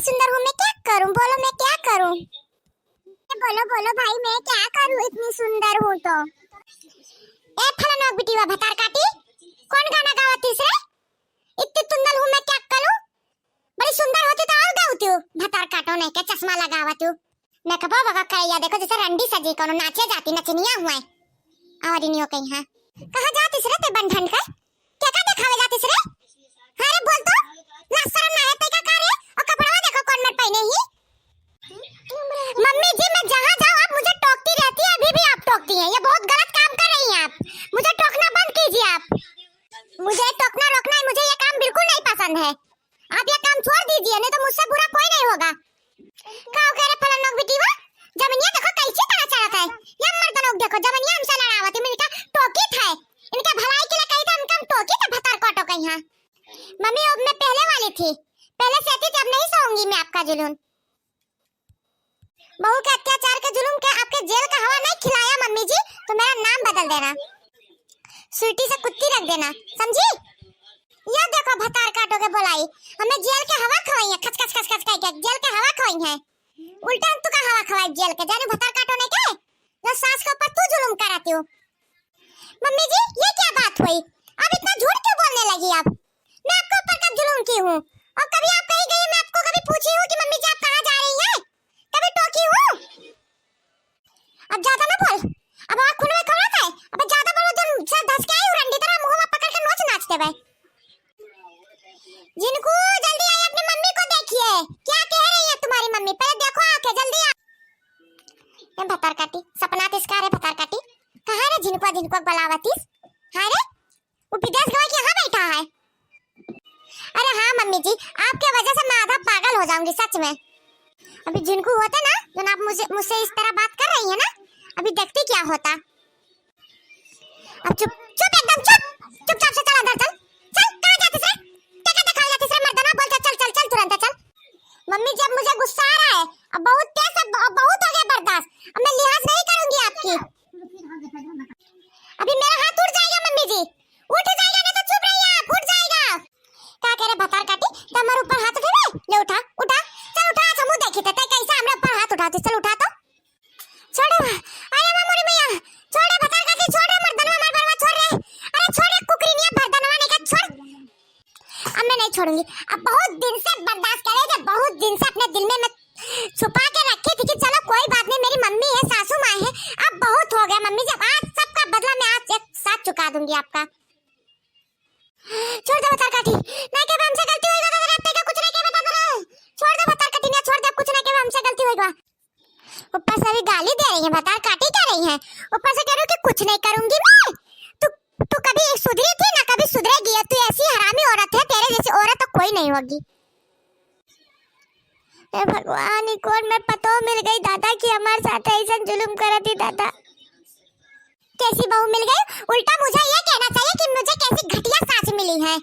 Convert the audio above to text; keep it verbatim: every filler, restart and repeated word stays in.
सुंदर हूँ, मैं क्या करूँ? बोलो, मैं क्या करूँ? बोलो, बोलो भाई, मैं क्या करूँ? इतनी सुंदर हूँ तो। ए फलाना बिटिया भतार काटी, कौन गाना गावत हिस रे? इतनी सुंदर हूँ, मैं क्या करूँ? बड़ी सुंदर होती तो और गावती हूँ। भतार काटो नहीं के चश्मा लगावती हूँ। मेकअपवा बगा करैया देखो, जैसे रंडी सजी कोनो नाचे जाती नचनिया हुआ है। और इनियो कहीं, हाँ, कहाँ जातिस रे ते बन ठन के? के का देखावे जातिस रे? हाँ रे, बोल तो, लाज शरम ना है ते का, का रे? और कपड़वा देखो कौन मेर पहने ही। मम्मी जी, मैं जहाँ जाऊँ आप मुझे टोकती रहती है, अभी भी आप टोकती हैं। ये बहुत गलत काम कर रही हैं आप, मुझे टोकना बंद कीजिए आप। मुझे टोकना रोकना है, मुझे ये काम बिल्कुल नहीं पसंद है। आप ये काम छोड़ दीजिए, नहीं तो मुझसे बुरा कोई नहीं होगा। का हो गया रे फलाना बिटिया? जमीनिया देखो कैसी तरह चढ़त है। ये मर्दनों को देखो, जमीनिया हमसे लड़ावत है, मैं इनका टोकी था, इनका भलाई के लिए कही था, इनका हम टोकी था भतार काटो कहीं। हाँ मम्मी, अब मैं पहले वाली थी, पहले से थी, अब नहीं सहूंगी मैं आपका जुलूम। बहू के अत्याचार के जुलूम के आपके जेल का हवा नहीं खिलाया मम्मी जी, तो मेरा नाम बदल देना, स्वीटी से कुत्ती रख देना, समझी? या देखो भतार काटो के बोलाई, हमें जेल के हवा खवाई है, खच खच खच खच कह के जेल के हवा खवाई है। उल्टा हम तुका हवा खवाई जेल के, जाने भतार काटो नहीं के, जो सास के ऊपर तू जुलूम कराती हो। मम्मी जी, ये क्या बात हुई? आप इतना झूठ क्यों बोलने लगी आप? मैं आपके ऊपर कब जुलूम की हूँ? और कभी आप कहीं गई, मैं आपको कभी पूछी हूँ कि मम्मी जी आप कहाँ जा रही हैं? कभी टोकी हूँ? अब ज्यादा ना बोल, अब आँख खून में खौलत है, अब ज्यादा बोलो तो सर धस के आई हूँ, रंडी तरह मुँह में पकड़ के नोच नाच देबे। झिनकू, जल्दी आई, अपनी मम्मी को देखिए, क्या कह रही है तुम्हारी मम्मी, पहले देखो आके, जल्दी आ। ए भतार काटी, सपना तिस का रे भतार काटी, कहाँ रे झिनकुआ, झिनकुआ बलावतिस? हाँ रे, वो विदेश गवा के यहाँ बैठा है। अरे हाँ मम्मी जी, आपके वजह से मैं आधा पागल हो जाऊंगी सच में। अभी झिनकू होते ना, जो ना आप मुझे, मुझसे इस तरह बात कर रही है ना, अभी देखती क्या होता। अब चुप, चुप, एकदम चुप, चुपचाप से चल अंदर चल। चल, कहाँ जातिस रे? क्या, क्या दिखावे जातिस रे मर्दना? बोल, चल, चल, चल, चल, तुरंत चल। मम्मी जी, अब मुझे गुस्सा आ रहा है, अब बहुत तेज, अब ब-, बहुत हो गया बर्दाश्त, अब मैं लिहाज नहीं करूंगी आपकी। अभी मेरा हाथ उठ जाएगा मम्मी जी, उठ जाएगा, नहीं तो चुप रहिए आप, उठ जाएगा। का कह रहे भतार काटी, तो हमारे ऊपर हाथ उठेबे? ले उठा, उठा, चल उठा, आज हमहू देखी थे, तै कैसे हमरे ऊपर हाथ उठाती, चल उठा तो। छोड़े, अरे माँ मोरी मैया, छोड़े भतार काटी, छोड़े मर्दनवा, हमार बरवा छोड़ रे, अरे छोड़े कुकरिनिया भरदनवा नहीं का, छोड़। अब मैं नहीं छोड़ूंगी, अब बहुत दिन से बर्दाश्त कर रही थी, बहुत दिन से अपने दिल में मैं छुपा के रखी थी कि चलो कोई बात नहीं, मेरी मम्मी है, सासू माँ है, अब बहुत हो गया मम्मी जी, अब आज सबका बदला मैं आज एक साथ चुका दूंगी आपका। छोड़ दे भतार काटी, नहीं के हमसे गलती होई, दादा, रात तक कुछ नहीं के बता दे। छोड़ दे भतार काटी, ना छोड़ दे, कुछ नहीं के हमसे गलती होई बा। ऊपर से अभी गाली दे रही है, भतार काटी कह रही है, ऊपर से कह रही हो कि कुछ नहीं करूंगी मैं। तू, तू कभी सुधरी थी ना, कभी सुधरेगी, तू ऐसी हरामी औरत है, तेरे जैसी औरत तो कोई नहीं होगी। हे भगवान, ई कौन में पतो मिल गई दादा कि हमार साथ ऐसन जुलुम करत ही दादा। कैसी बहू मिल गई? उल्टा मुझे ये कहना चाहिए कि मुझे कैसी घटिया सास मिली है।